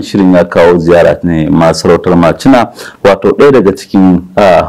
Shirin ya kawo ziyara ne masarautar Macina, wato ɗaya daga cikin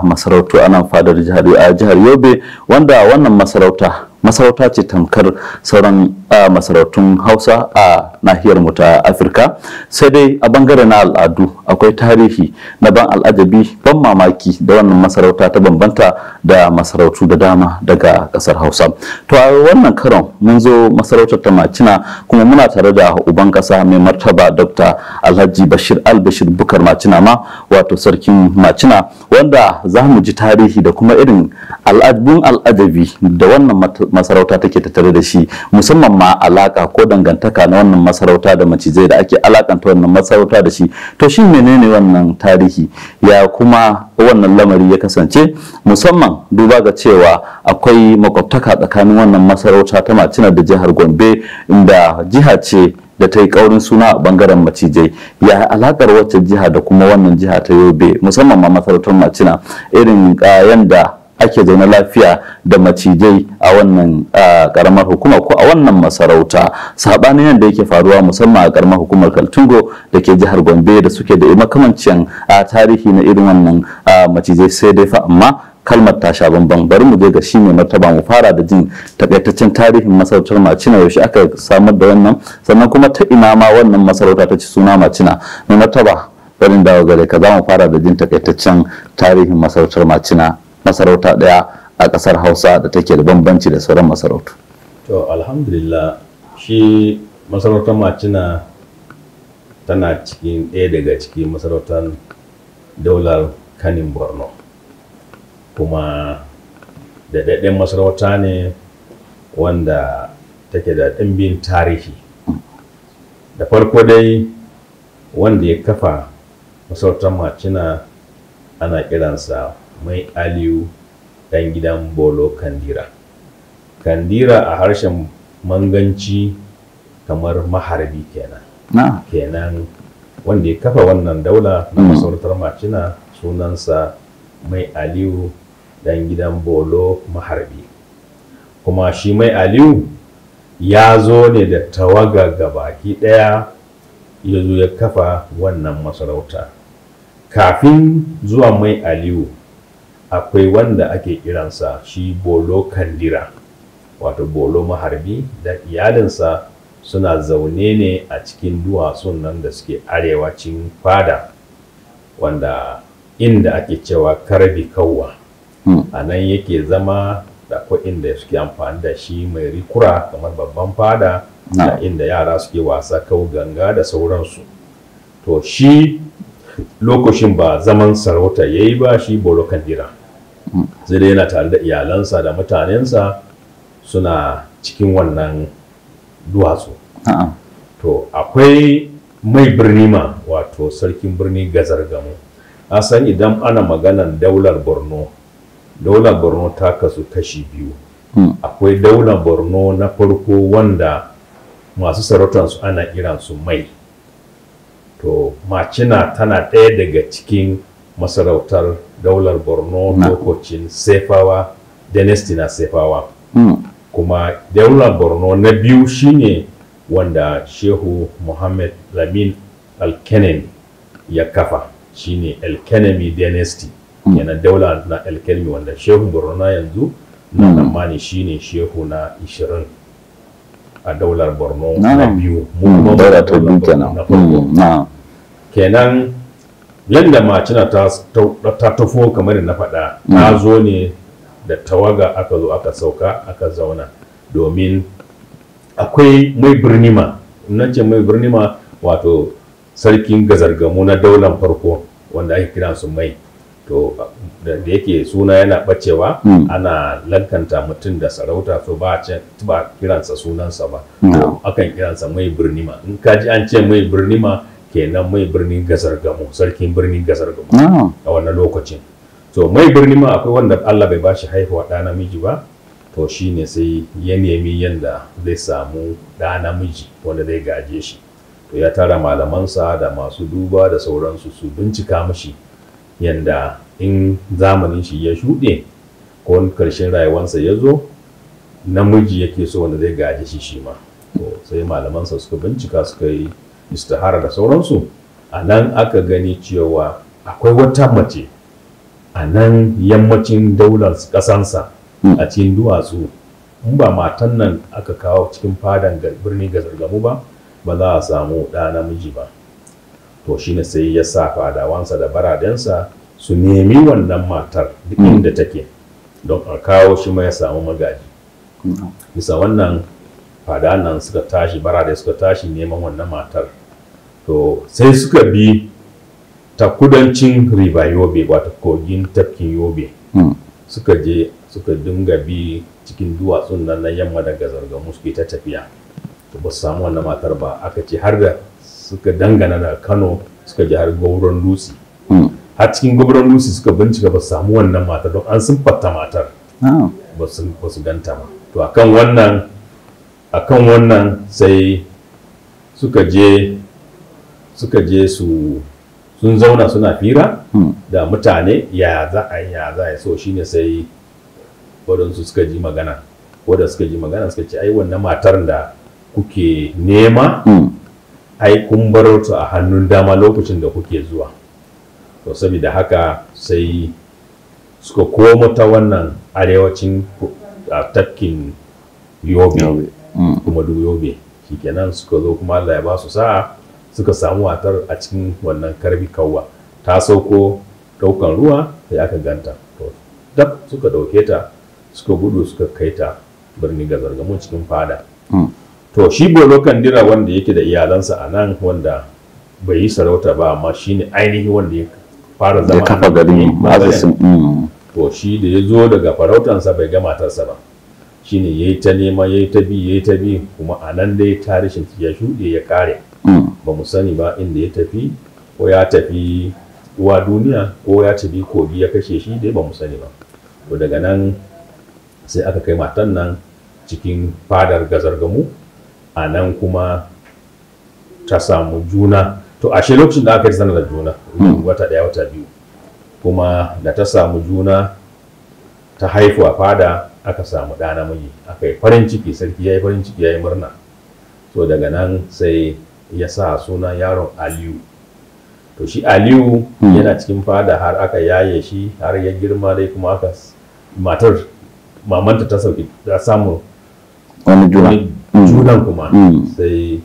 masarautu a nan fadar jihar Yobe, wanda wannan masarauta ce tamkar sauran masarautun Hausa a nahiyar mu ta Afirka. Sai dai a bangare na al'adu akwai tarihi na ban al'ajabi, ban mamaki da wannan masarauta ta bambanta da masarautu da dama daga kasar Hausa. To, a wannan karon mun zo masarautar ta Macina, kuma muna tare da uban kasa, mai martaba Dr. Alhaji Bashir Albashir Bukar Macina ma, wato sarkin Macina, wanda za mu ji tarihi da kuma irin al'adun al'ajabi da wannan masarauta take tattare da shi, musamman ma alaka ko dangantaka na wannan masarauta da macizai da ake alakanta wannan masarauta da shi. To, shin menene wannan tarihi? Ya kuma wannan lamari ya kasance, musamman duba ga cewa akwai makwabtaka tsakanin wannan masarauta ta Macina da jihar Gombe, inda jiha ce da ta yi kaurin suna a bangaren macijai? Ya alakar wacce jiha da kuma wannan jiha ta Yobe, musamman ma masarautar Macina, irin yanda ake zaune lafiya da macijai a wannan karamar hukuma ko a wannan masarauta, sabanin yadda yake faruwa musamman a karamar hukumar Kaltungo da ke jihar Gombe, da suke da makamancin tarihi na irin wannan macizai? Sai dai fa amma kalmar ta sha bamban. Bari mu je ga shi mai martaba, mu fara da jin takaitaccen tarihin masarautar Macina, yaushe aka samar da wannan, sannan kuma ta ina ma wannan masarauta ta ci suna Macina. Mai martaba, barin dawo gare ka. Za mu fara da jin takaitaccen tarihin masarautar Macina, masarauta ɗaya a ƙasar Hausa da take da bambanci da sauran masarautu. To, alhamdulillah, shi masarautar Macina tana cikin ɗaya daga cikin masarautar daular Kanin Borno, kuma da daɗin masarauta ne wanda take da ɗimbin tarihi. Da farko dai, wanda ya kafa masarautar Macina ana kiransa Mai Aliyu, ɗan gidan Bolo Kandira. Kandira a harshen Manganci kamar maharbi kenan. Kenan wanda ya kafa wannan daula na masarautar Macina sunansa Mai Aliyu, ɗan gidan Bolo Maharbi. Kuma shi Mai Aliyu ya zo ne da tawaga gabaki ɗaya, ya zo ya kafa wannan masarauta. Kafin zuwa Mai Aliyu akwai wanda ake kiransa shi Bolo Kandira, wato Bolo Maharbi, da iyalinsa suna zaune ne a cikin duwatsun nan da suke arewacin fada, wanda inda ake cewa Karbi Kawwa. A nan yake zama, da ko inda suke amfani da shi mai rikura kamar babban fada, da inda yara suke wasa kau ganga da sauransu. To, shi lokacin ba zaman sarauta ya yi ba shi Bolo Kandira, sai dai yana tare da iyalansa da mutanensa suna cikin wannan duwatsu. To, akwai Mai Birnima, wato sarkin birni Gazargamu. A san idan ana maganan daular Borno, daular Borno ta kasu kashi biyu. Akwai daular Borno na farko wanda masu sarautansu ana kiransu mai. To, Macina tana ɗaya daga cikin masarautar daular Borno lokacin Sefawa, dynasty na Sefawa. Kuma daular Borno na biyu shine wanda Shehu Muhammad Lamin Alkenemi ya kafa, shine Elkanemi dynasty. Kenan daula na Elkanemi, wanda Shehu Borno na yanzu na tsammani shine shehu na 20 a daular Borno na biyu. Mu daula ta biyu kenan. Na farko kenan. Yadda Macina ta tafo, kamar na faɗa, ta zo ne da tawaga, aka zo aka sauka aka zauna, domin akwai Mai Birnima. Na ce Mai Birnima, wato sarkin Gazargamu na daular farko wanda ake kiransu mai. To, da yake suna yana bacewa, ana lankanta mutum da sarauta, so ba ba kiransa sunansa ba, to akan kiransa Mai Birnima. In ka ji an ce Mai Birnima, kenan Mai Birnin Gazargamu, sarkin birnin Gazargamu a wannan lokacin. To, Mai Birnima akwai wanda Allah bai bashi haihuwa ɗa namiji ba. To, shine sai ya nemi yanda zai samu ɗa namiji wanda zai gaje shi. To, ya tara malamansa da masu duba da sauransu su bincika mashi yanda in zamanin shi ya shuɗe ko karshen rayuwarsa ya zo, namiji yake so wanda zai gaje shi shi ma. To, sai malamansa suka bincika, suka yi istihara da sauransu. A nan aka gani cewa akwai wata mace a nan yammacin daular ƙasansa a cikin duwatsu. In ba matan nan aka kawo cikin fadan birnin Gazargamu ba, ba za a samu ɗa namiji ba. To shine sai ya sa fadawansa da baradensa su nemi wannan matar duk inda take don a kawo shi ma ya samu magaji. Bisa wannan fadan nan suka tashi, barade suka tashi neman wannan matar. To sai suka bi ta kudancin River Yobe, wato kogin tafkin Yobe. Suka je suka dinga bi cikin duwatsun nan na yamma da Gazargamu suke ta tafiya. To ba su samu wannan matar ba. Aka ce har da suka dangana da Kano suka je har Gauron Dutse. Har cikin Gauron Dutse suka bincika ba su samu wannan matar, don an sunfata matar. Ba su ganta ba. To akan wannan sai suka je su sun zauna suna fira da mutane, ya za a yi ya za a yi. So shine sai waɗansu suka ji magana, waɗanda suka ji magana suka ce ai wannan matar da kuke nema ai kun bar ta a hannun dama lokacin da kuke zuwa. To saboda haka sai suka komo ta wannan arewacin tafkin Yobe, kuma duk Yobe. Shikenan suka zo kuma Allah ya ba su sa'a suka samu matar a cikin wannan Karbi Kawwa. Ta sauko daukan ruwa sai aka ganta. To dab suka dauke ta suka gudu suka kai ta birnin Gazargamu cikin fada. To shi Bolo Kandira wanda yake da iyalansa a nan, wanda bai yi sarauta ba amma shine ainihi wanda ya fara zama ya kafa garin. To shi da ya zo daga farautansa bai ga matarsa ba. Shine yayi ta nema, yayi ta bi, yayi ta bi, kuma a nan dai tarihin ya shuɗe ya kare. Ba mu sani ba inda ya tafi, ko ya tafi uwa duniya ko ya tafi kogi ya kashe shi, dai ba mu sani ba. To daga nan sai aka kai matan nan cikin fadar Gazargamu. A nan kuma ta samu juna. To ashe lokacin da aka yi sanar da juna wata ɗaya wata biyu, kuma da ta samu juna ta haifu a fada, aka samu ɗa namiji, aka yi farin ciki, sarki ya yi farin ciki, ya yi murna. To daga nan sai ya sa sunan yaron Aliyu. To shi Aliyu yana cikin fada har aka yaye shi har ya girma dai, kuma aka matar mamanta ta sauki ta samu wani junan kuma sai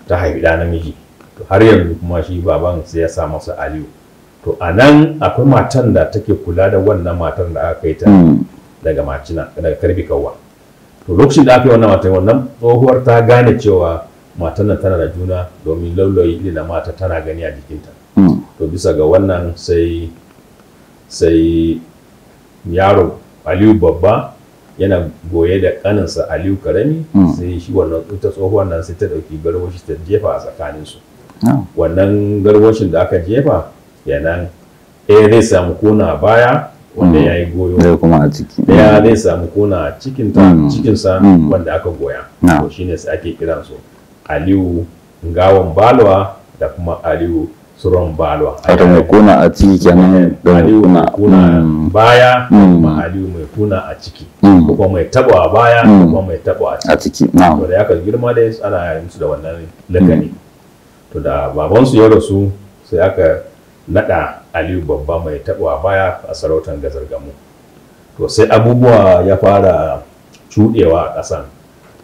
ta haifi ɗa namiji. To har yanzu kuma shi baban sai ya sa masa Aliyu. To a nan akwai matan da take kula da wannan matar da aka kai ta daga Macina, daga Karbi Kawwa. To lokacin da aka yi wannan matan, wannan tsohuwar ta gane cewa matan nan tana da juna, domin laulayi irin na mata tana gani a jikinta. To bisa ga wannan sai yaro Aliyu babba yana goye da kaninsa Aliyu karami, sai shi wannan ita tsohuwar nan sai ta dauki garwashi ta jefa a tsakaninsu. Wannan garwashin da aka jefa kenan ɗaya zai samu kona baya wanda ya yi goyo, ɗaya kuma a ciki, ɗaya zai samu kona a cikinsa wanda aka goya. To shine sai ake kiransu Aliyu Ngawon Balwa da kuma Aliyu Suron Balwa. Wato mai kuna a ciki kenan, da mai Aliyu mai kuna baya da kuma Aliyu mai kuna a ciki, ko kuma mai tabo a baya ko kuma mai tabo a ciki. To da ya girma dai ana yi musu da wannan lakani. To da babansu ya rasu sai aka nada Aliyu babba mai tabo a baya a sarautar Gazargamu. To sai abubuwa ya fara cuɗewa a ƙasan,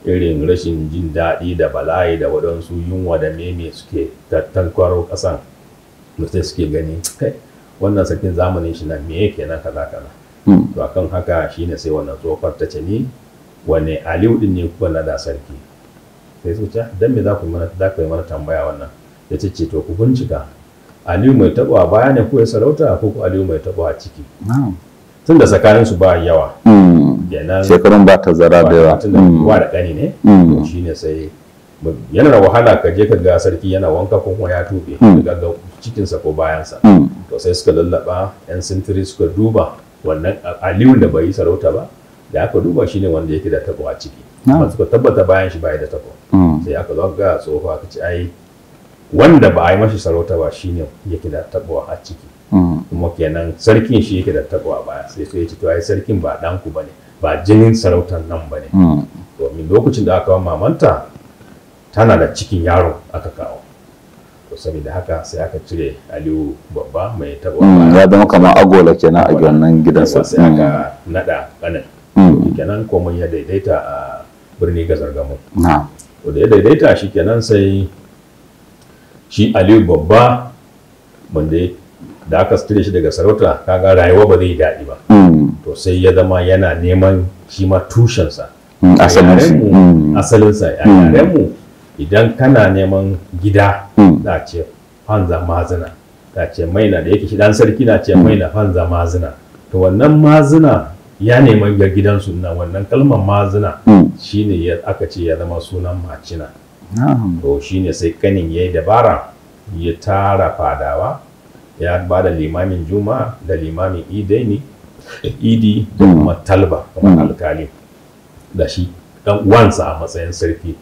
irin rashin jin daɗi da bala'i da waɗansu yunwa da meme suke tattankwaro ƙasan. Sai suke gani kai wannan sarkin zamanin shi nan me yake nan kaza kaza. To akan haka shine sai wannan tsofar ta ce ni wane Aliyu din ne kuka nada sarki? Sai su ce dan me za ku yi mana tambaya wannan? Ya ce to ku bincika Aliyu mai taɓa baya ne ko ya sarauta ko ku Aliyu mai taɓa ciki. Tun da tsakanin su ba yawa. Shekarun ba tazara da yawa. Tun da wa da ƙani ne. To shine sai yana da wahala ka je ka ga sarki yana wanka ko kuma ya tuɓe ga cikinsa ko bayansa. To sai suka lallaba yan sintiri suka duba wannan Aliyu da bai yi sarauta ba, da aka duba shine wanda yake da taɓo a ciki. Amma suka tabbata bayan shi bai da taɓo. Sai aka zo ga tsoho aka ce ai wanda ba a yi mashi sarauta ba shine yake da taɓo a ciki. Kuma kenan sarkin shi yake da taɓo a baya. Sai ya ce to ai sarkin ba ɗanku bane, ba jinin sarautar nan bane. Domin lokacin da aka kawo mamanta tana da cikin yaro aka kawo. To saboda haka sai aka cire Aliyu Babba mai tabo. Ya zama kamar agola kenan a wannan gidansa. Sai aka nada kanin. Kenan komai ya daidaita a birni Gazargamu. To da ya daidaita shi kenan sai shi Aliyu Babba wanda da aka cire shi daga sarauta, kaga rayuwa ba zai daɗi ba. To sai ya zama yana neman shi ma tushensa. Asalinsa. A yarenmu idan kana neman gida za a ce Fanza Mazina, za a ce Maina, da yake shi dan sarki na ce Maina Fanza Mazina. To wannan Mazina ya neman gidansu na wannan kalmar Mazina shine aka ce ya zama sunan Macina. To shine sai kanin yayi dabara ya tara fadawa, ya ba da limamin Juma'a da limamin Idaini Idi da kuma Talba kamar alkali da shi dan uwansa a matsayin sarki.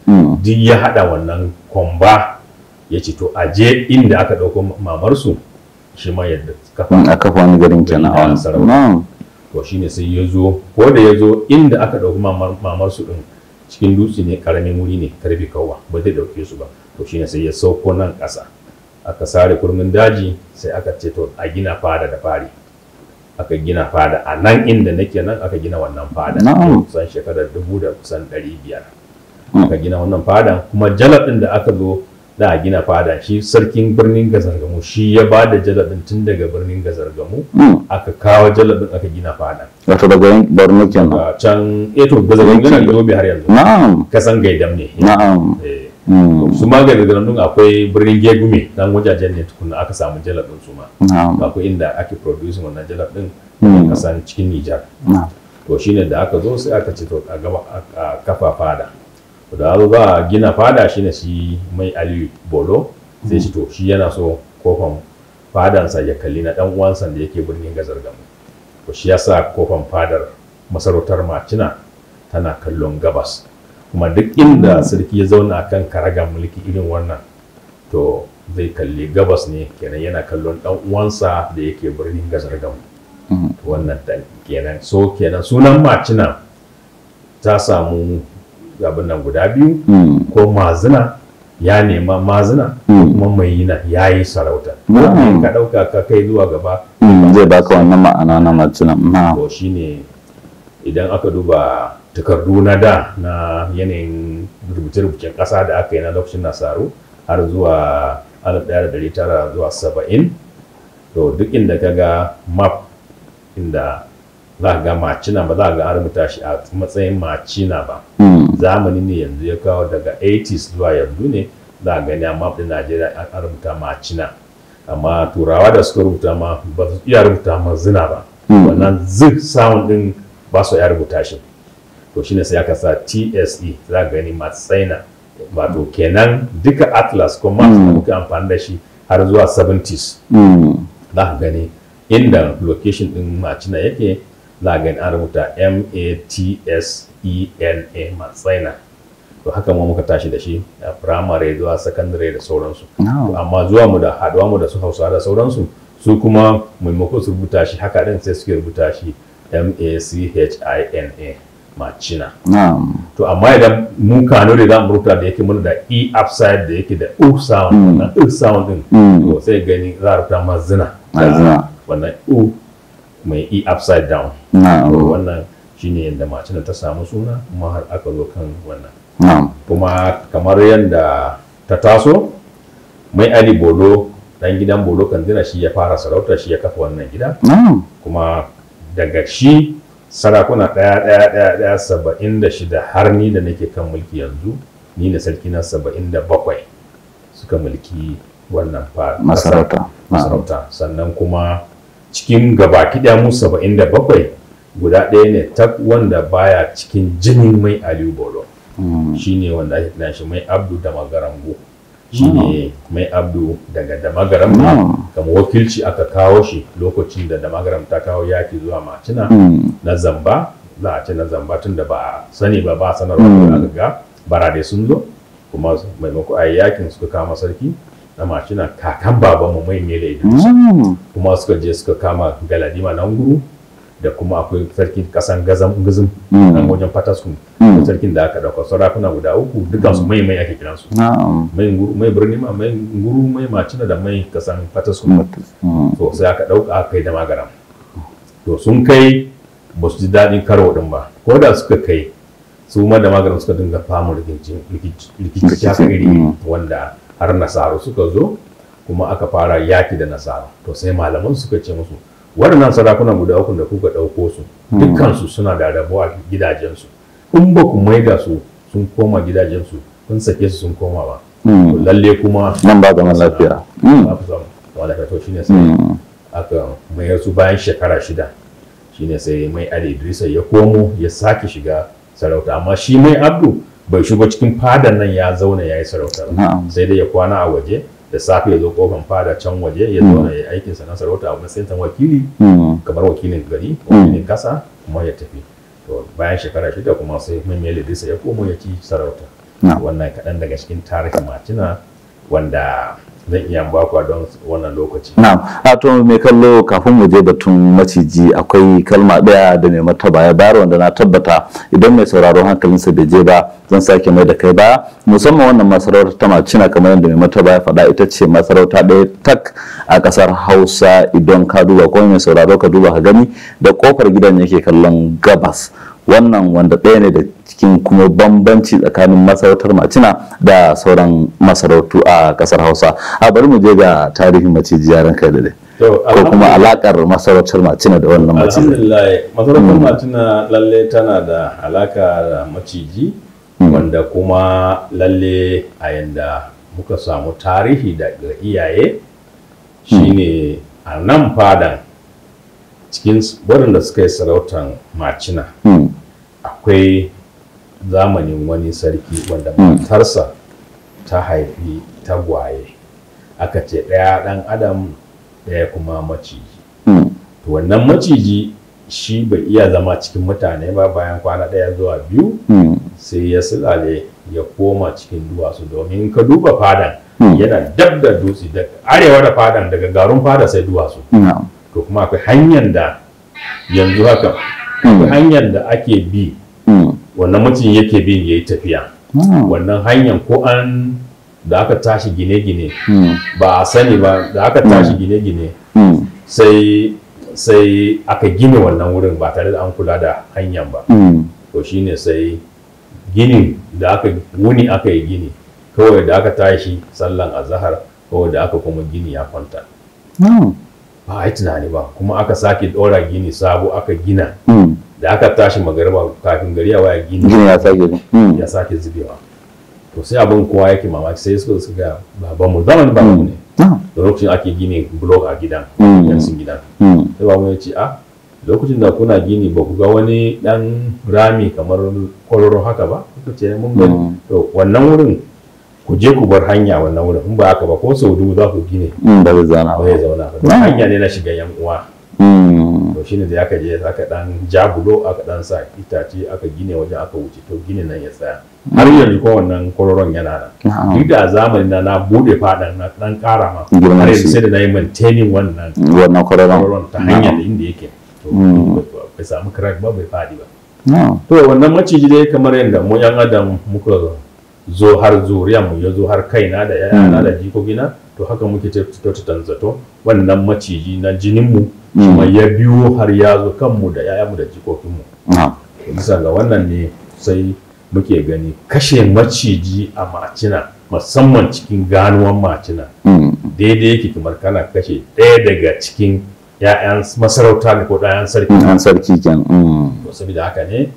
Duk ya hada wannan kwamba ya ce to aje inda aka dauko mamarsu shi ma yadda kafa a kafa wani garin kenan a wannan sarauta. To shine sai ya zo, ko da ya zo inda aka dauko mamarsu din cikin dutse ne, karamin wuri ne, karbi kawwa ba zai dauke su ba. To shine sai ya sauko nan ƙasa, aka sare kurmin daji, sai aka ce to a gina fada da fari. Aka gina fada a nan inda nake nan, aka gina wannan fada kusan shekarar 1500 aka gina wannan fada. Kuma jalab din da aka zo da a gina fada, shi sarkin birnin Gazargamu shi ya ba da jalab din tun daga birnin Gazargamu aka kawo jalab din aka gina fada. Wato daga Borno kenan. Can eto Gazargamu yana Yobe har yanzu. Kasan Gaidam ne. Su ma Gazargamu akwai birnin Gegume dan wajajen ne tukuna aka samu jalab din su ma. Akwai inda ake producing wannan jalab din kasan cikin Nijar. To shine da aka zo sai aka ce to a gaba a kafa fada. Da zo za a gina fada shine shi mai Aliyu Bolo sai shi to shi yana so kofan fadansa ya kalli na dan uwansa da yake birnin Gazargamu. To shi yasa kofan fadar masarautar Macina tana kallon gabas. Kuma duk inda sarki ya zauna akan karagar mulki irin wannan to zai kalli gabas ne kenan, yana kallon dan uwansa da yake birnin Gazargamu. Wannan kenan. So kenan sunan Macina ta samu abin nan guda biyu, ko Mazina ya nema Mazina, kuma Maina ya yi sarauta. Ka ɗauka ka kai zuwa gaba zai baka wannan ma'ana na Macina. To shine idan aka duba takardu na da na yanayin rubuce-rubucen ƙasa da aka yi na lokacin Nasaru har zuwa 1900 zuwa 70, to duk inda ka ga map inda za ga Macina ba za ga an rubuta shi a matsayin Macina ba. Zamani ne yanzu ya kawo daga 80s zuwa yanzu ne za a gani a map din Najeriya an rubuta Macina, amma turawa da suka rubuta ma ba su iya rubuta Mazina ba. Wannan z sound din ba su iya rubuta shi. To shine sai aka sa TSE, za a gani Matsina. Wato kenan duka atlas ko maps da muka amfani da shi har zuwa 70s za ka gani inda location din Macina yake, za a gani an rubuta MATSENA, Matsina. To haka ma muka tashi da shi a primary zuwa secondary da sauransu. Amma zuwa mu da haduwa mu da su Hausawa da sauransu, su kuma maimakon su rubuta shi haka din sai suke rubuta shi MACHINA, Macina. To amma idan mu Kano da zamu rubuta da yake muna da E upside da yake da U sound, wannan U sound din, to sai gani za a rubuta Mazina. Wannan U mai E upside down. To wannan shine yadda Macina ta samu suna kuma har aka zo kan wannan. Kuma kamar yadda ta taso, mai Ali Bolo dan gidan Bolo Kandina shi ya fara sarauta, shi ya kafa wannan gida. Kuma daga shi sarakuna 1 1 1 1 76 har ni da nake kan mulki yanzu, ni ne sarki na 77 suka mulki wannan masarauta. Sannan kuma cikin gabaki ɗaya mu 77 guda ɗaya ne tak wanda baya cikin jinin mai Aliyu Bolo. Shine wanda ake kiran shi mai Abdu da Magarango. Shine mai Abdu daga Damagaram, kamar wakilci aka kawo shi lokacin da Damagaram ta kawo yaki zuwa Macina na Zamba, za a ce na Zamba tun da ba a sani ba, ba sanarwa da aka ga barade sun zo, kuma maimako a yakin suka kama sarki na Macina kakan babanmu mai Mele Idris. Kuma suka je suka kama Galadima Nanguru Da kuma akwai sarkin kasan Gazam Guzum nan wajen Fataskun, sarkin da aka dauka sarakuna guda uku, dukansu mai mai ake kiransu. Mai Nguru, mai Birni ma, mai Nguru, mai Macina da mai kasan Fataskun. To sai aka dauka aka kai da Magaram. To sun kai, ba su ji daɗin karo din ba. Ko da suka kai, su ma da Magaram suka dinga fama rikici rikici haka iri, wanda har Nasaru suka zo kuma aka fara yaki da Nasaru. To sai malaman suka ce musu, waɗannan sarakuna guda uku da kuka ɗauko su, dukkansu suna da rabo a gidajensu. In ba ku maida su sun koma gidajensu, kun sake su sun koma ba, to lalle kuma nan ba zaman lafiya. Ba ku samu zaman lafiya. To shine sai aka mayar su bayan shekara 6. Shine sai Mai Ali Idrisa ya komo ya sake shiga sarauta, amma shi Mai Abdu bai shigo cikin fadan nan ya zauna ya yi sarauta ba, sai dai ya kwana a waje. Da safe ya zo kofan fada can waje ya zauna ya yi aikinsa na sarauta a matsayin wakili, kamar wakilin gari, wakilin kasa, kuma ya tafi. To bayan shekara 6 kuma sai Mai Mele Idrisa ya komo ya ci sarauta. Wannan kaɗan daga cikin tarihin Macina wanda zan iya baku don wannan lokaci. Na'am, a to mai kallo, kafin mu je batun maciji, akwai kalma ɗaya da mai martaba ya bayar wanda na tabbata idan mai sauraro hankalinsa bai je ba, zan sake mai da kai baya. Musamman wannan masarautar ta Macina, kamar yadda mai martaba ya faɗa, ita ce masarauta ɗaya tak a ƙasar Hausa. Idan ka duba, ko mai sauraro ka duba ka gani, da ƙofar gidan yake kallon gabas. Wannan wanda ɗaya ne da cikin kuma bambanci tsakanin masarautar Macina da sauran masarautu a ƙasar Hausa. A bari mu je ga tarihin maciji, yaran kai da dai, ko kuma alakar masarautar Macina da wannan maciji. Alhamdulillah, masarautar Macina lalle tana da alaka da maciji, wanda kuma lalle a yanda muka samu tarihi daga iyaye shine a nan fadan, cikin waɗanda suka yi sarautar Macina, akwai zamanin wani sarki wanda matarsa ta haifi tagwaye. Aka ce ɗaya ɗan adam, ɗaya kuma maciji. To wannan maciji shi bai iya zama cikin mutane ba. Bayan kwana 1 zuwa 2 sai ya silale ya koma cikin duwatsu, domin ka duba fadan yana dab da dutse, da arewa da fadan, daga garun fada sai duwatsu. To kuma akwai hanyar da yanzu haka, akwai hanyar da ake bi, wannan mutum yake bin ya yi tafiya. Wannan hanyar, ko an da aka tashi gine-gine ba a sani ba. Da aka tashi gine-gine sai aka gina wannan wurin ba tare da an kula da hanyar ba. To shine sai ginin da aka wuni aka yi gini, kawai da aka tashi sallan azahar, kawai da aka kuma gini ya kwanta. Ba a yi tunani ba. Kuma aka sake ɗora gini sabo aka gina. Da aka tashi magariba, kafin gari ya waya, gini gini ya sake ya sake zubewa. To sai abin kowa yake mamaki. Sai suka suka babanmu, zamanin babanmu ne, da lokacin ake gini block a gidan, yansin gidan. Sai babanmu ya ce, a lokacin da kuna gini ba ku ga wani dan rami kamar kwararo haka ba? Kuka ce mun gani. To wannan wurin ku je ku bar hanya wannan wurin, in ba haka ba ko sau 1000 za ku gine ba zai zauna ba, zai zauna ba. Hanya ne na shiga yan uwa. To shine da aka je aka dan ja bulo, aka dan sa itace, aka gine wajen, aka wuce. To gine nan ya tsaya har yanzu ko wannan kororon yana nan. Duk da zamanin na na bude fadan, na dan kara ma, har yanzu sai da na yi maintaining wannan wannan kororon kororon ta hanyar da inda yake. To bai samu crack ba, bai fadi ba. To wannan maciji dai, kamar yadda mu yan adam muka zo har zuriya mu ya zo har kaina da yayana da jikokina, to haka muke kyautata zato wannan maciji na jinin mu kuma ya biyo har ya zo kanmu da yayanmu da jikokinmu. Bisa ga wannan ne sai muke gani kashe maciji a Macina, musamman cikin ganuwan Macina, daidai yake kamar kana kashe ɗaya daga cikin 'ya'yan masarauta ne ko ɗayan sarki. Ɗan sarki kenan. To saboda haka ne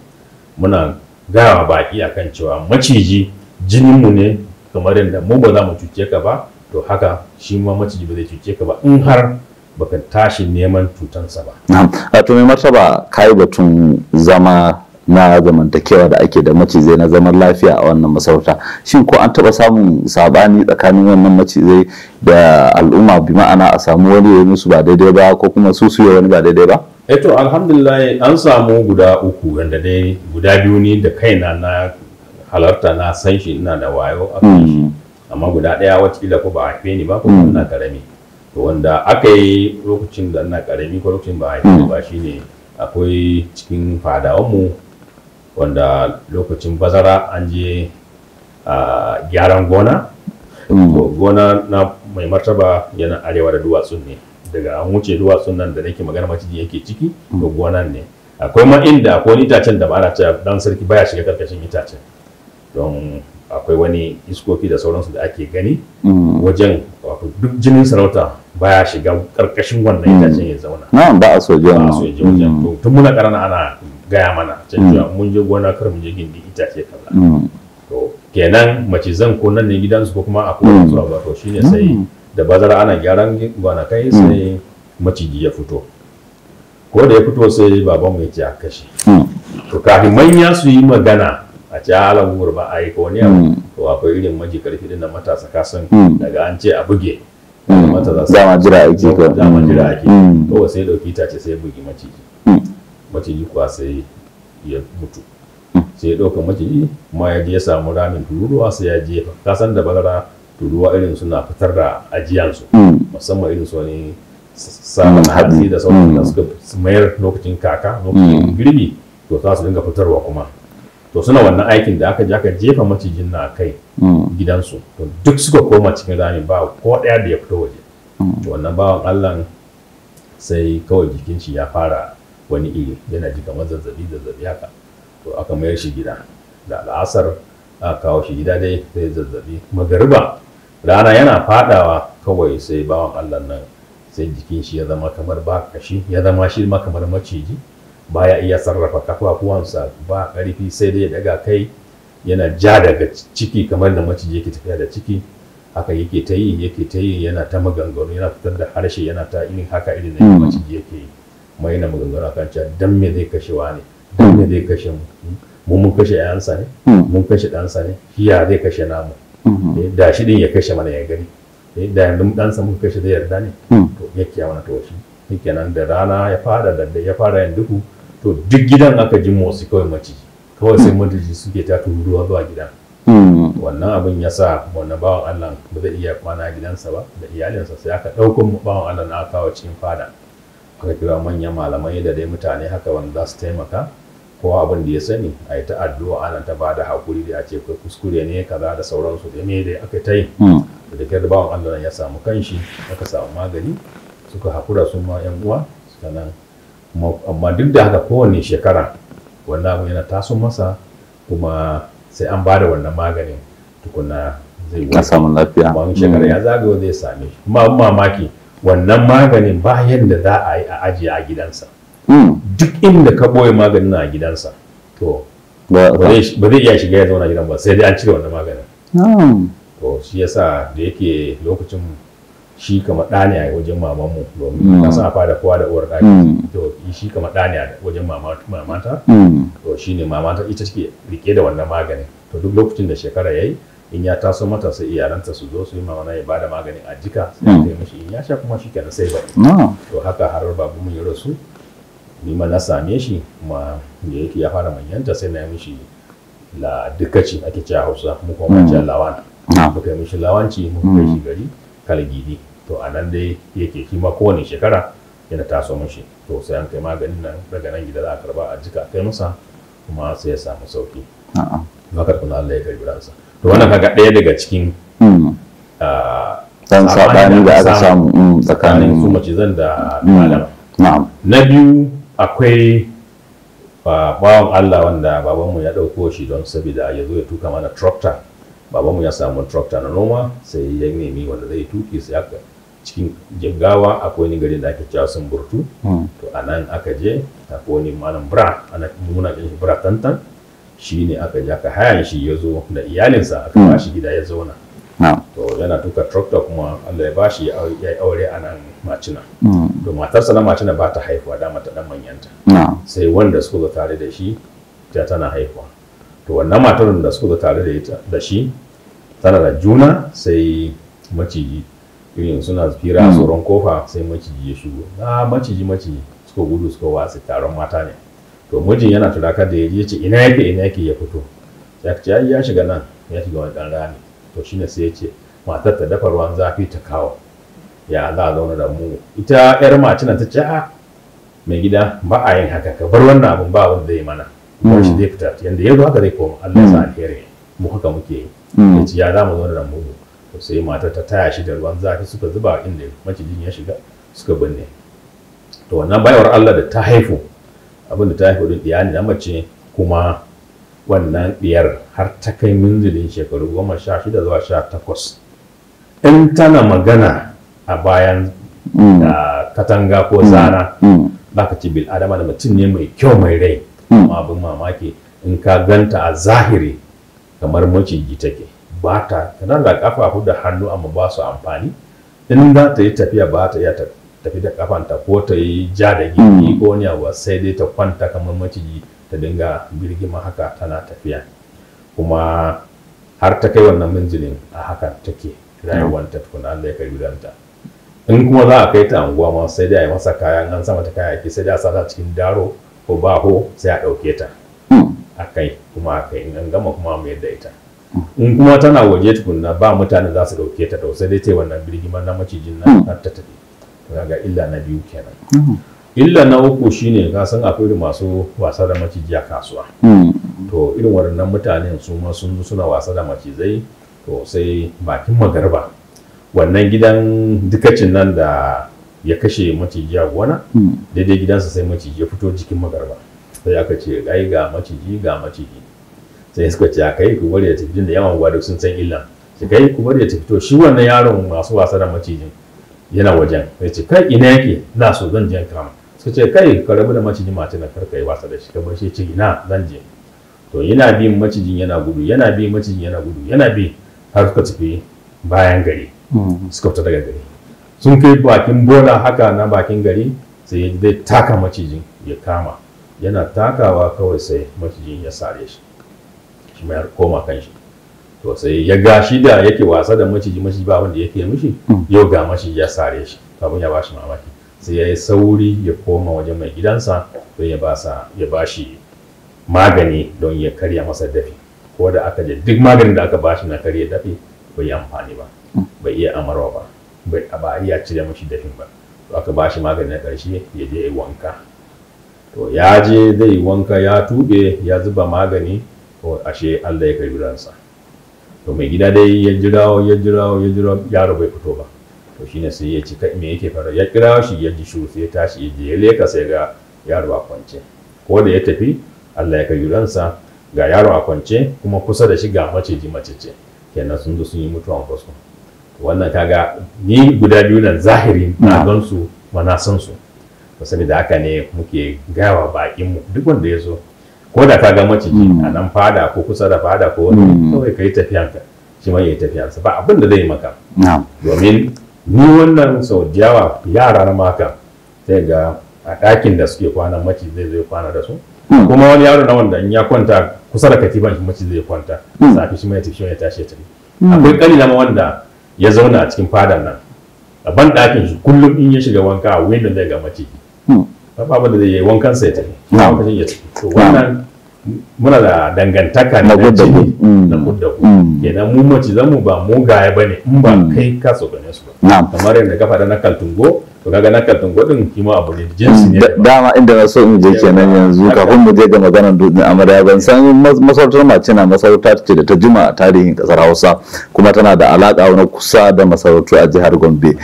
muna gaya baki akan cewa maciji jininmu ne. Kamar yadda mu ba za mu cuce ka ba, to haka shi ma maciji ba zai cuce ka ba in har baka tashi neman cutansa ba. Na'am. A to mai martaba, kai batun zama na zamantakewa da ake da macizai na zaman lafiya a wannan masarauta. Shin ko an taɓa samun sabani tsakanin wannan macizai da al'umma, bi ma'ana a samu wani ya yi musu ba daidai ba, ko kuma su su yi wani ba daidai ba? Eh, to alhamdulillah, an samu guda uku, wanda dai guda biyu ni da kaina na halarta, na san shi, ina da wayo a kan shi. Amma guda ɗaya watakila ko ba a haife ni ba ko ina karami. To wanda aka yi lokacin da ina karami ko lokacin ba a haife ni ba shine Akwai cikin fadawanmu wanda lokacin bazara an je gyaran gona. To gona na mai martaba yana arewa da duwatsun ne, daga an wuce duwatsun nan da nake magana maciji yake ciki, to gonan ne. Akwai ma inda akwai wani itacen da ba ana cewa dan sarki baya shiga karkashin itacen, don akwai wani iskoki da sauransu da ake gani wajen, wato duk jinin sarauta baya shiga karkashin wannan itacen ya zauna. Na'am, ba a so je ba a so ya je wajen. To tun muna ƙanana ana gaya mana can cewa mun je gona kar mu je gindin itace kaza. To kenan macizan ko nan ne gidansu ko kuma akwai wani sura ba. To shine sai da bazara ana gyaran gonakai sai maciji ya fito. Ko da ya fito sai babanmu ya ce a kashe. To kafin manya su yi magana a ce alan ba a yi ko wani abu, to akwai irin maji karfi din na matasa, kasan daga an ce a buge matasa dama jira ake ko dama jira ake. Kawai sai dauki itace sai bugi maciji. Maciji kuwa sai ya mutu. Sai ya ɗauka maciji kuma ya je ya samu ramin tururuwa sai ya jefa. Ka san da bazara tururuwa irin suna fitar da ajiyansu, musamman irin su wani sabon hatsi da sauran da suka mayar lokacin kaka, lokacin girbi, to za su dinga fitarwa kuma. To suna wannan aikin da aka je aka jefa macijin na kai gidansu, to duk suka koma cikin rami ba ko ɗaya da ya fito waje. To wannan bawan Allah sai kawai jikin shi ya fara wani iri, yana ji kamar zazzabi zazzabi haka. To aka mayar shi gida da al'asar, aka kawo shi gida dai sai zazzabi. Magariba rana yana fadawa kawai sai bawan Allah nan sai jikin shi ya zama kamar ba kashi, ya zama shi ma kamar maciji, baya iya sarrafa kafafuwansa, ba ƙarfi, sai dai ya daga kai yana ja daga ciki kamar da maciji yake tafiya da ciki. Haka yake ta yi, yake ta yi, yana ta maganganu, yana fitar da harshe, yana ta irin haka irin da maciji yake yi. Kuma yana maganganu akan cewa dan me zai kashe wa ne, dan me zai kashe mu, mu mun kashe ƴaƴansa ne, mun kashe ɗansa ne, shi ya zai kashe namu, da shi din ya kashe mana ya gani, da yanzu ɗansa muka kashe zai yarda ne. To yake mana to shi kenan da rana ya fara da ya fara yin duhu, to duk gidan aka ji motsi kawai maciji, kawai sai maciji suke ta tururuwa zuwa gidan. Wannan abin ya sa wannan bawan Allah ba zai iya kwana gidansa ba da iyalinsa, sai aka ɗauko bawan Allah na aka kawo cikin fada, aka kira manyan malamai da dai mutane haka wanda za su taimaka, kowa abin da ya sani a yi ta addu'a, ana ta ba da hakuri da a ce kai kuskure ne kaza da sauransu da me dai aka ta yi. Da kyar bawan Allah ya samu kanshi, aka samu magani, suka hakura su ma yan uwa suka nan. Amma duk da haka kowane shekara wannan abu yana taso masa, kuma sai an ba da wannan maganin tukuna zai na samun lafiya. Amma shekara ya zagayo zai same shi. Kuma abin mamaki, wannan maganin ba yadda za a yi a ajiye a gidansa. Duk inda ka boye maganin a gidansa, to ba zai iya shiga ya zauna gidan ba, sai dai an cire wannan maganin. To shi yasa da yake lokacin shi kamar ɗa ne a wajen mamanmu, domin ka san a fada kowa da uwar ɗaki, to shi kamar ɗa ne a wajen mamata. To shi ne mamata ita take rike da wannan maganin. To duk lokacin da shekara ya yi, in ya taso mata sai iyalanta su zo su yi mamana ya bada maganin a jika, sai a kai mishi, in ya sha kuma shi kenan sai bari. To haka har babu mun ya rasu, ni ma na same shi, kuma da yake ya fara manyanta sai na yi mishi la dukaci ake cewa Hausa, mu kuma mun ce lawan. Muka yi mishi lawanci, muka kai shi gari Kalgidi. To a nan dai yake shi ma kowane shekara yana taso mishi, to sai an kai maganin nan daga nan gida za a karba a jika kai masa, kuma sai ya samu sauki. Haka kuma Allah ya karbi ransa. To wannan kaga ɗaya daga cikin dan sabani da aka samu tsakanin su macizan da malama. Na biyu akwai bawan Allah wanda babanmu ya ɗauko shi don saboda ya zo ya tuka mana tractor. Babanmu ya samu tractor na noma, sai ya nemi wanda zai tuki, sai aka cikin Jigawa akwai wani garin da ake cewa Sumburtu. To a nan aka je akwai wani malam Bra, ana muna kiran shi Bra Tantan, shi ne aka je aka hayan shi, ya zo da iyalinsa, aka ba shi gida ya zauna. To yana tuka tractor kuma Allah ya bashi ya yi aure a nan Macina. To matarsa na Macina ba ta haihuwa, dama ta dan manyanta. Sai wanda suka zo tare da shi ta tana haihuwa. To wannan matar da suka zo tare da ita da shi tana da juna, sai maciji irin suna fira a tsoron kofa, sai maciji ya shigo. Na maciji maciji suka gudu suka watsi, taron mata ne. To mijin yana turaka da ya ce ina yake, ina yake, ya fito. Sai aka ce ya shiga nan, ya shiga wani dan rami. To shine sai ya ce matar ta dafa ruwan zafi ta kawo, ya za a zauna da mu. Ita yar macina ta ce a Mai gida, ba a yin haka, ka bar wannan abun, ba abun da zai mana ba, shi zai fita yanda ya zo haka zai koma, Allah ya sa alheri, mu haka muke yi. Ya ce, ya za mu zo da mugu? To sai matar ta taya shi da ruwan zafi, suka zuba inda macijin ya shiga, suka binne. To wannan baiwar Allah da ta haifu, abin da ta haifu din ɗiya ne na mace. Kuma wannan ɗiyar har ta kai minzilin shekaru 16 zuwa 18, in tana magana a bayan katanga ko zana, za ka ci bil adama da mutum ne mai kyau mai rai. Amma abin mamaki, in ka ganta a zahiri kamar maciji take. Ba ta tana da kafafu da hannu, amma ba su amfani. In za ta yi tafiya, ba ta iya tafi da kafanta ko ta yi ja da gindi ko wani abu, sai dai ta kwanta kamar maciji, ta dinga birgima haka tana tafiya. Kuma har ta kai wannan minzilin a haka take rayuwanta tukuna Allah ya karbi ranta. In kuma za a kai ta anguwa ma, sai dai a yi masa kayan, an sa mata kayayyaki, sai dai a sa ta cikin daro ko baho, sai a ɗauke ta a kai. Kuma a kai, in an gama kuma a mayar da ita. In kuma tana waje tukunna ba mutane za su ɗauke ta, to sai dai ta yi wannan birgimar na macijin nan har ta tafi. To kaga illa na biyu kenan. Illa na uku shine, ka san akwai irin masu wasa da maciji a kasuwa. To irin waɗannan mutanen su ma sun zo suna wasa da macizai. To sai bakin magarba, wannan gidan dukacin nan da ya kashe maciji a gona, daidai gidansa sai maciji ya fito jikin magarba. Sai aka ce, ai ga maciji, ga maciji. Sai suka ce, a kai, ku bari ya tafi, da yawan gwado sun san illan shi, kai ku bari ya tafi. To shi wannan yaron masu wasa da macijin yana wajen, sai ce, kai, ina yake? Na so zan je kama. Suka ce, kai, ka rabu da macijin mace na, karka yi wasa da shi, ka bar shi. Ce, ina zan je. To yana bin macijin yana gudu, yana bin macijin yana gudu, yana bi har suka tafi bayan gari. Suka fita daga gari, sun kai bakin bola haka na bakin gari, sai ya zai taka macijin ya kama. Yana takawa kawai sai macijin ya sare shi, shi ma ya koma kan shi. To sai ya ga shi da yake wasa da maciji, maciji ba wanda yake mishi, yau ga maciji ya sare shi. Abin ya bashi mamaki, sai ya yi sauri ya koma wajen mai gidansa don ya bashi magani don ya karya masa dafi. Ko da aka je, duk maganin da aka bashi na karya dafi bai yi amfani ba, bai iya amarwa ba, bai ba iya cire mashi dafin ba. To aka bashi magani na ƙarshe, ya je ya yi wanka. To ya je zai yi wanka, ya tuɓe, ya zuba magani, to ashe Allah ya karbi ransa. To mai gida dai ya jirawo, ya jirawo, ya jirawo, yaro bai fito ba. To shine sai ya ci, kai, me yake faruwa? Ya kira shi, ya ji shiru. Sai ya tashi ya je ya leka, sai ga yaro a kwance. Ko da ya tafi, Allah ya karbi ransa, ga yaro a kwance, kuma kusa da shi ga maciji macece. Kenan sun zo sun yi mutuwan kwaso. Wannan kaga ni guda biyu nan zahiri na gan su ma na san su. To saboda haka ne muke gawa bakin mu, duk wanda ya zo, ko da ka ga maciji a nan fada ko kusa da fada ko wani, kawai ka yi tafiyanka, shi ma ya yi tafiyansa, ba abin da zai maka. Domin ni wannan sau da yawa yara na maka sai ga a ɗakin da suke kwana maciji zai zo kwana da su. Kuma wani yaro na wanda in ya kwanta kusa da katifan shi maciji zai kwanta, safi shi ma ya tafi, shi ma ya tashi ya tafi. Akwai ƙanina ma wanda ya zauna a cikin fadan nan, a ban ɗakin shi kullum in ya shiga wanka a window zai ga maciji. Ba abin da zai yi, wankan sai ya tafi, wankan ya tafi. To wannan muna da dangantaka Na na kud da jini kud. Na kud da kud. Kenan mu macizan mu ba mugaye bane in ba kai ka tsokane su ba. Kamar yadda ka faɗa na kaltungo, to kaga na kaltungo din kima abu ne, jinsi ne daban. Dama inda na so in je kenan yanzu, kafin mu je ga maganar dutsen amarya, ban san masarautar Macina masarauta ce da ta jima a tarihin kasar Hausa, kuma tana da alaka na kusa da masarautu a jihar Gombe.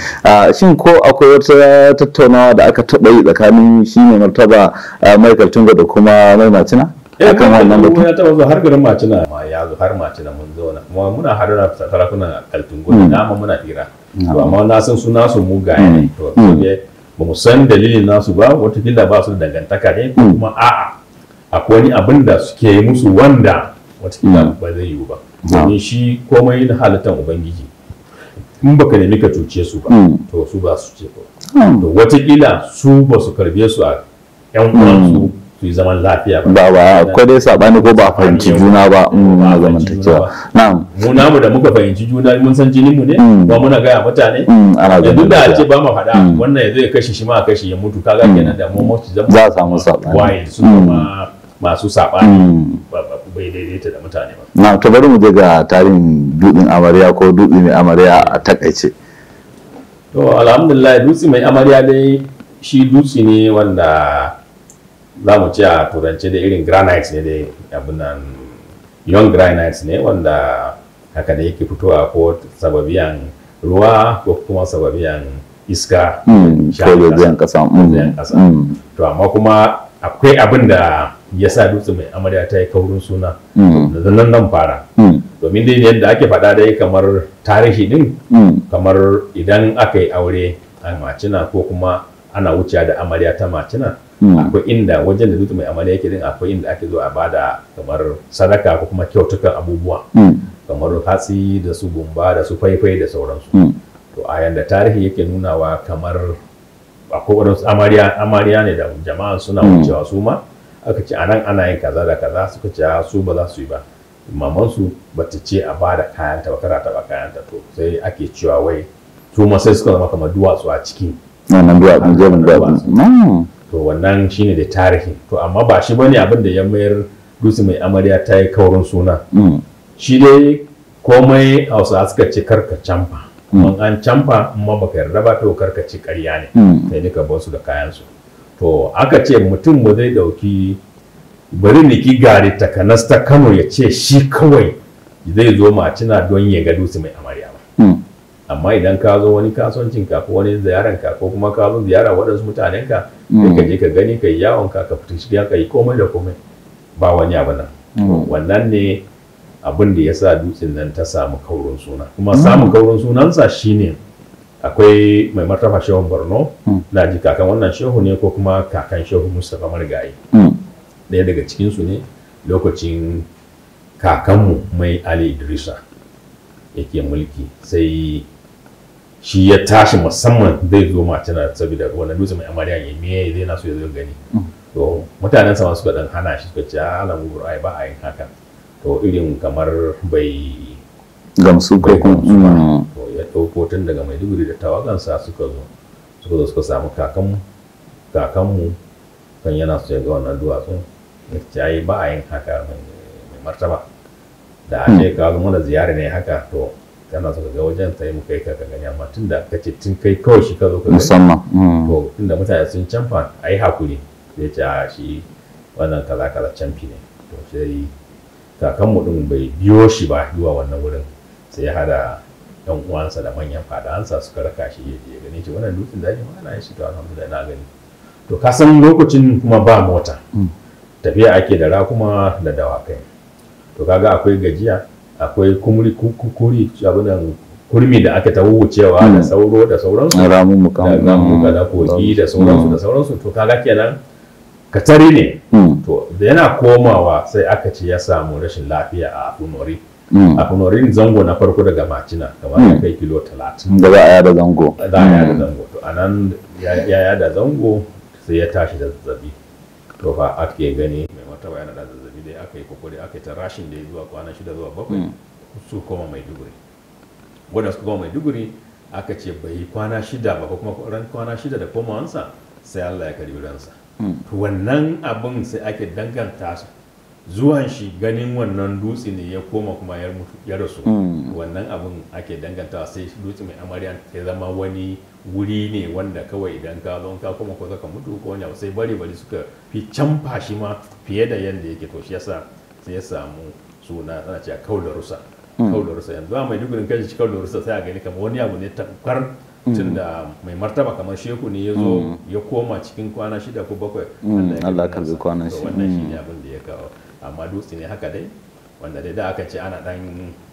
Shin ko akwai wata tattaunawa da aka taɓa yi tsakanin shi mai martaba Michael Tungo da kuma mai Macina akan wannan Kaltungo batu? Ya taɓa zuwa har garin Macina ma, ya zo har Macina mun zauna, kuma muna haɗu da sarakunan kaltungo da dama muna hira. To amma na san su nasu mugaye ne. To sai ba mu san dalilin nasu ba, watakila ba su da dangantaka ne, ko kuma a'a akwai wani abin da suke yi musu wanda watakila ba zai yiwu ba. Domin shi komai na halittar ubangiji, in baka nemi ka cuce su ba, to su ba su ce ko. To watakila su ba su karbe su a yan uwansu su yi zaman lafiya ba. Ba akwai dai sabani ko ba a fahimci juna ba Ba na a fahimci juna zamantakewa. ba. Na'am. Mu namu da muka fahimci juna, mun san jinin mu ne, kuma muna gaya mutane. Ana da zaman duk da a ce lafiya. ba mu faɗa, wannan ya zai kashe shi ma a kashe ya mutu, kaga kenan da mu mutu zama Za a samu saɓani. waye su zama masu saɓani, bai daidaita da mutane ba. Na to bari mu je ga tarihin dutsen amarya ko dutse mai amarya a takaice. To alhamdulillah, dutse mai amarya dai Shi dutse ne wanda za mu ce a turance da irin granite ne dai, abin nan young granite ne wanda haka da yake fitowa ko sababiyan ruwa ko kuma sababiyan iska. Ko biyan kasa. Kasa. To amma kuma akwai abin da ya sa Dutse Mai Amarya ta yi kaurin suna da nan nan fara. Domin dai yadda ake faɗa dai kamar tarihi din, kamar idan aka yi aure a Macina ko kuma ana wucewa da amarya ta Macina, akwai inda wajen da Dutse Mai Amarya yake din, akwai inda ake zo a bada kamar sadaka ko kuma kyautukan abubuwa, kamar hatsi da su gumba da su faifai da sauransu. To a yanda tarihi yake nunawa, kamar akwai waɗansu amarya ne da jama'an suna wucewa, su ma aka ce anan ana yin kaza da kaza, suka ce su ba za su yi ba, mamansu ba ta ce a ba da kayanta ba, kada taɓa kayanta. To sai ake cewa wai su ma sai suka zama kamar duwatsu a ciki wannan duwatsu, jerin duwatsu. To wannan shine da tarihi. To amma ba shi bane abin da ya mayar Dutse Mai Amarya ta yi kaurin suna. Shi dai komai Hausa suka ce karka camfa, kuma an camfa amma baka yarda ba, to karka ci ƙarya ne, sai duka bar su da kayan su. To aka ce mutum ba zai dauki bari niki gari takanas ta Kano ya ce shi kawai zai zo Macina don ya ga Dutse Mai Amarya ba. Amma idan ka zo wani kasuwancin ka ko wani ziyaran ka ko kuma ka zo ziyara waɗansu mutanen ka, sai ka je ka gani, ka yi yawon ka, ka fita shiga, ka yi komai da komai, ba wani abu nan. Wannan ne abin da ya sa dutsen nan ta samu kaurin suna. Kuma samun kaurin sunansa shine akwai Mai Martaba Shehun Borno, na ji kakan wannan shehu ne ko kuma kakan Shehu Mustapha Marigayi, ɗaya daga cikinsu ne, lokacin kakanmu Mai Ali Idrisa yake mulki, sai shi ya tashi musamman zai zo Macina saboda wannan Dutse Mai Amarya ya me zai na so ya zo gani. To mutanen sama suka dan hana shi, suka ce alamu ai ba a yin haka. To irin kamar bai gamsu ko kuma. To ya ɗauko tun daga Maiduguri da tawagansa suka zo suka samu kakanmu kan yana so ya ga wannan duwatsun. Ya ce ai ba a yin haka, Mai Martaba, da a ce ka zo mana ziyara ne haka, to kana so ka ga wajen, sai mu kai ka ka gani, amma tun da ka ce tun kai kawai shi ka zo ka gani musamman, to tunda mutane sun canfa, a yi hakuri. Zai ce a shi wannan kaza kaza canfi ne. To sai kakanmu din bai biyo shi ba zuwa wannan wurin, sai ya hada yan uwansa da manyan fadansa suka raka shi ya je gani. Ce wannan dutsen da ake magana ya shi, to alhamdulillah na gani. To ka san lokacin kuma ba mota, tafiya ake da rakuma da dawakai. To kaga akwai gajiya, akwai kumuri kuri abinan kurmi da aka ta wucewa da sauro da sauransu, ramummuka da ramuka da kogi da sauransu da sauransu. To kaga kenan katari ne. To da yana komawa sai aka ce ya samu rashin lafiya a Afunori. Afunori zango na farko daga Macina, kamar ya kai kilo 30 da za a yada zango. Za a yada zango. To anan ya yada zango sai ya tashi da zazzabi. To fa ake gani Mai Martaba yana da zazzabi dai, aka yi kokari aka yi ta rashin da ya zuwa kwana 6 zuwa 7 su koma Maiduguri. Wanda suka koma Maiduguri aka ce bai yi kwana 6 ba ko kuma ran kwana 6 da komawansa sai Allah ya karbi ransa. To wannan abin sai ake danganta su zuwan shi ganin wannan dutse ne ya koma kuma ya mutu ya rasu. Wannan abin ake dangantawa, sai Dutse Mai Amarya ya zama wani wuri ne wanda kawai idan ka zo ka koma ko zaka mutu ko wani abu, sai bari bari suka fi canfa shi ma fiye da yanda yake. To shi yasa sai ya samu suna ana cewa Kaularusa. Kaularusa yanzu a Maiduguri kashi shi Kaularusa sai a gani kamar wani abu ne tamkar tun da Mai Martaba kamar shehu ne ya zo ya koma cikin kwana 6 ko 7, Allah karbi kwanan shi. Wannan shi ne abin da ya kawo. Amma dutse ne haka dai wanda dai da aka ce ana dan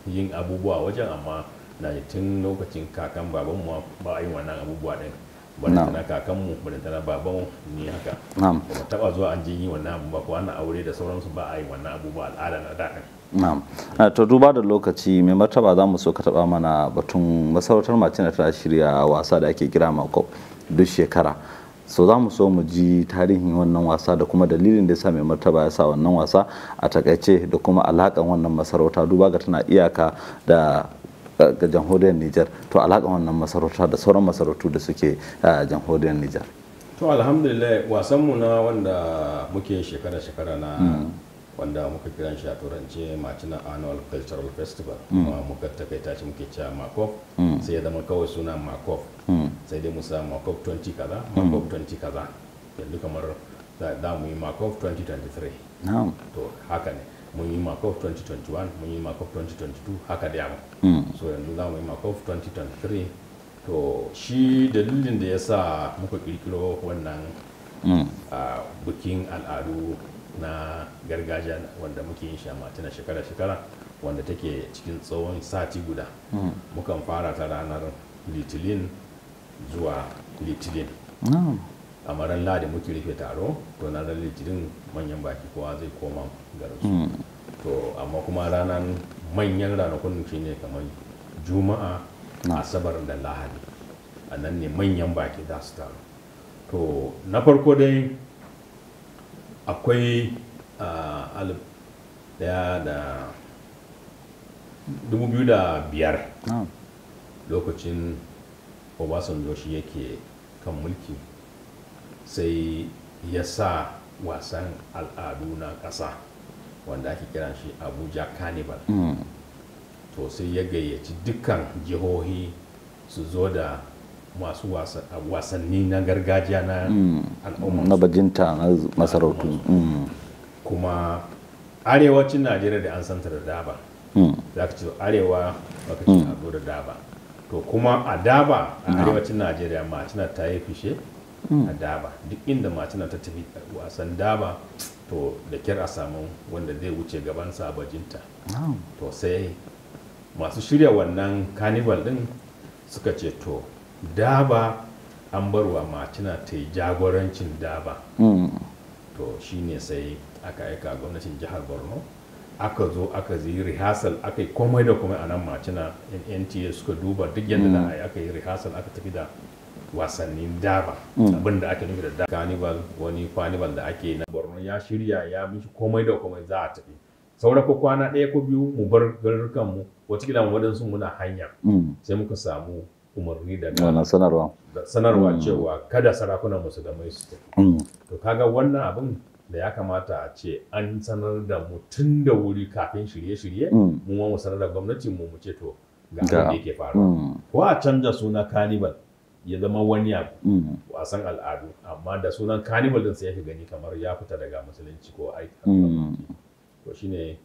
yin abubuwa wajen, amma na tun lokacin kakan babanmu ba a yin wannan abubuwa din, balantana kakanmu, balantana babanmu ni haka ba mu taba zuwa an je yi wannan abu ba, ko ana aure da sauransu ba a yi wannan abubuwa al'ada na daɗin. Na'am. To duba da lokaci, Mai Martaba, za mu so ka taba mana batun masarautar Macina ta shirya wasa da ake kira Makop duk shekara. So za mu so mu ji tarihin wannan wasa da kuma dalilin da ya sa Mai Martaba ya sa wannan wasa a takaice, da kuma alakan wannan masarauta, duba ga tana iyaka da ga jamhuriyar Nijar, to alakan wannan masarauta da sauran masarautu da suke jamhuriyar Nijar. To alhamdulillah, wasanmu na wanda muke shekara-shekara na Wanda muka kiran shi a turance Macina Annual Cultural Festival, kuma muka takaita shi muke cewa Makof. Sai ya zama kawai suna Makof, sai dai musa Makof 20 kaza, Makof 20 kaza. Yanzu kamar za mu yi Makof 2023. To haka ne, mun yi Makof 2021, mun yi Makof 2022, haka da yawa. So yanzu za mu yi Makof 2023. To shi dalilin da ya sa muka kirkiro wannan bikin al'adu na gargajiya wanda muke yin shi a Macina shekara-shekara, wanda take cikin tsawon sati guda. Mukan fara ta ranar Litinin zuwa Litinin. A ran Ladi muke rufe taro. To ranar Litinin manyan baki kowa zai koma garinsu. To amma kuma ranar manyan ranakun shine kamar Juma'a, Asabar da Lahadi. A nan ne manyan baki za su taru. To na farko dai akwai 1001 2005, lokacin Obasanjo shi yake kan mulki, sai ya sa wasan al'adu na ƙasa wanda ake kiran shi Abuja Carnival. To sai ya gayyaci dukkan jihohi su zo da masu wasanni na gargajiya na al'umma. Na bajinta na masarautu. Kuma arewacin Najeriya da an santa da daba. Za ka ce arewa, baka ce a zo da daba. To kuma a daba a arewacin Najeriya, Macina ta yi fishe a daba. Duk inda Macina ta tafi wasan daba, to da kyar a samu wanda zai wuce gabansa a bajinta. To sai masu shirya wannan carnival din suka ce, to daba an barwa Macina ta yi jagorancin daba. To shine sai aka aika gwamnatin jihar Borno, aka zo aka yi rehearsal, aka yi komai da komai a nan Macina. NTA suka duba duk yadda za a yi, aka yi rehearsal, aka tafi da wasannin daba. Abin da ake nufi da carnival, wani carnival da ake na Borno ya shirya, ya mishi komai da komai, za a tafi. Saura ko kwana ɗaya ko biyu mu bar garurukan mu, watakila mu waɗansu muna hanya, sai muka samu umarni daga wannan sanarwa. Da sanarwa cewa kada sarakunan musulmai su tafi. To kaga wannan abin da ya kamata a ce an sanar da mu tun da wuri kafin shirye-shirye, mu ma mu sanar da gwamnati mu, mu ce to ga abin da yake faruwa, ko a canza suna carnival ya zama wani abu, wasan al'adu. Amma da sunan carnival din sai yake gani kamar ya fita daga musulunci ko aiki. To shine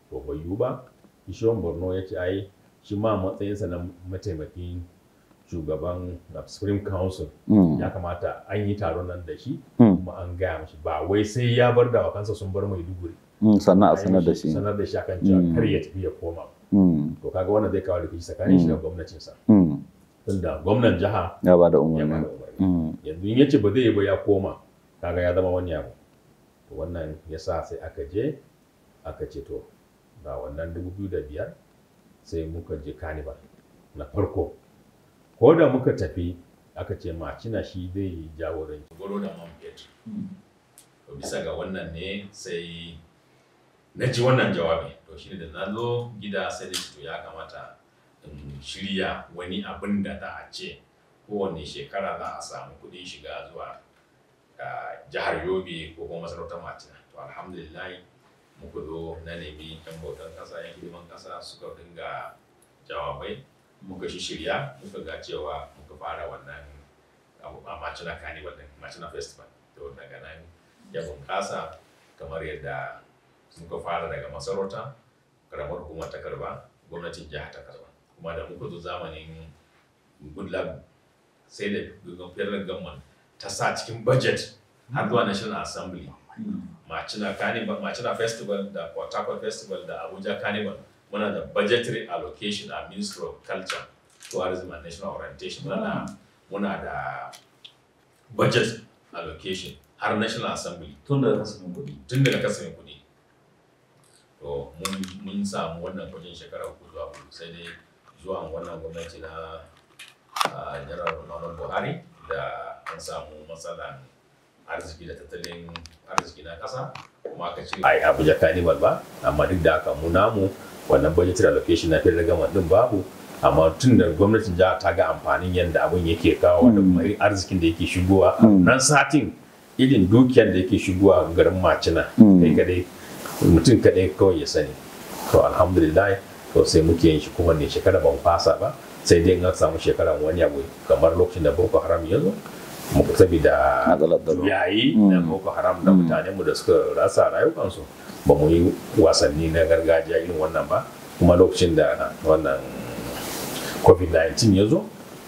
to bai yiwu ba. Ishiwan Borno ya ce ai shi ma matsayinsa na mataimakin shugaban Supreme Council, ya kamata an yi taron nan da shi kuma an gaya mashi, ba wai sai ya bar dawakansa sun bar Maiduguri sannan a sanar da shi. Sanar da shi akan cewa kar ya tafi ya koma. To kaga wannan zai kawo rikici tsakanin shi da gwamnatinsa, tunda gwamnan jiha ya ba da ya umarni. Bada umarni. Yanzu in yace ba zai yi ba ya koma, kaga ya zama wani abu. To wannan yasa sai aka je aka ce to ga wannan 2005 sai muka je carnival na farko. Ko da muka tafi, aka ce Macina shi zai yi jagoranci goro da man fetur. To bisa ga wannan ne sai na ji wannan jawabi. To shi da na zo gida sai da to ya kamata in shirya wani abin da za a ce kowane shekara za a samu kuɗin shiga zuwa jihar Yobe ko kuma masarautar Macina. To alhamdulillah, muka zo na nemi yan bautan ƙasa, yan hidiman ƙasa suka dinga jawabai, muka shi shirya, muka ga cewa muka fara wannan abu a Macina Carnival din, Macina Festival. To daga nan ya bunƙasa kamar yadda muka fara daga masarauta, karamar hukuma ta karba, gwamnatin jiha ta karba. Kuma da muka zo zamanin Goodluck, sai da federal government ta sa cikin budget har zuwa National Assembly, Macina Carnival, Macina Festival da Port Harcourt Festival da Abuja Carnival, muna da budgetary allocation a Ministry of Culture, Tourism and National Orientation. Muna da budget allocation har National Assembly. Tun da kasafin kuɗi. Tun daga kasafin kuɗi. To mun samu wannan wajen shekara 3 zuwa 4, sai dai zuwan wannan gwamnati na Janar Muhammadu Buhari da an samu matsalan arziki da tattalin arziki na ƙasa, kuma aka ce ai Abuja Carnival ba. Amma duk da haka mu namu wannan budgetary allocation na federal government din babu. Amma tun da gwamnatin jiha ta ga amfanin yadda abun yake kawo da kuma irin arzikin da yake shigowa nan satin, irin dukiyar da yake shigowa garin Macina kai kadai Mutum kaɗai kawai ya sani. To alhamdulillah, to sai muke yin shi kowanne shekara, ban fasa ba, sai dai in aka samu shekaran wani abu kamar lokacin da Boko Haram ya zo muku, saboda Matsalar tsaro. Yayi na Boko Haram da mutanenmu da suka rasa rayukansu, ba mu yi wasanni na gargajiya irin wannan ba. Kuma lokacin da wannan COVID-19 ya zo,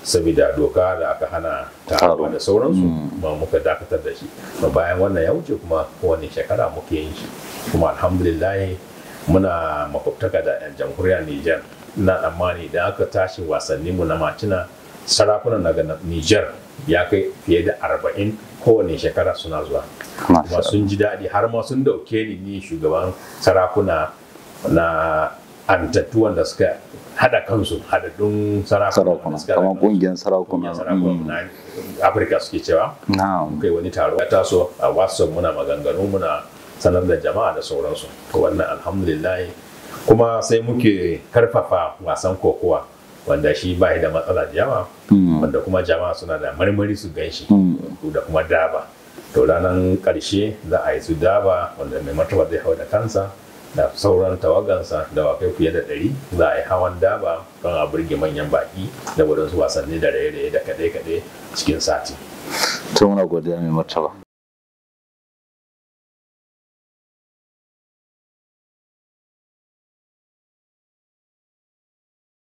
saboda doka da aka hana taruwa Taro. da sauransu, kuma muka dakatar da shi. To bayan wannan ya wuce, kuma kowane shekara muke yin shi. Kuma alhamdulillah, muna makwabtaka da 'yan jamhuriyar Niger. Ina tsammani idan aka tashi wasanni mu na Macina, sarakunan daga Niger ya kai fiye da 40, kowane shekara suna zuwa. Masha Kuma sun ji daɗi, har ma sun dauke ni shugaban sarakuna na antattu wanda suka haɗa kansu, haɗaɗɗun sarakuna Sarakuna, wanda suka haɗa kamar kansu. kungiyar sarakuna. Kungiyar sarakuna na Afirka suke cewa. Kai wani taro ya taso a WhatsApp, muna maganganu, muna sanar da jama'a da sauransu. To wannan alhamdulillah. Kuma sai muke karfafa wasan kokowa, wanda shi ba da matsala da yawa, wanda kuma jama'a suna da marmari su gan shi, da kuma daba. To ranar karshe za a yi su daba, wanda mai martaba zai hau da kansa da sauran tawagansa, dawakai fiye da 100, za a yi hawan daba don a burge manyan baki da wadansu wasanni da raye-raye da kaɗe-kaɗe cikin sati. To muna godiya, mai martaba.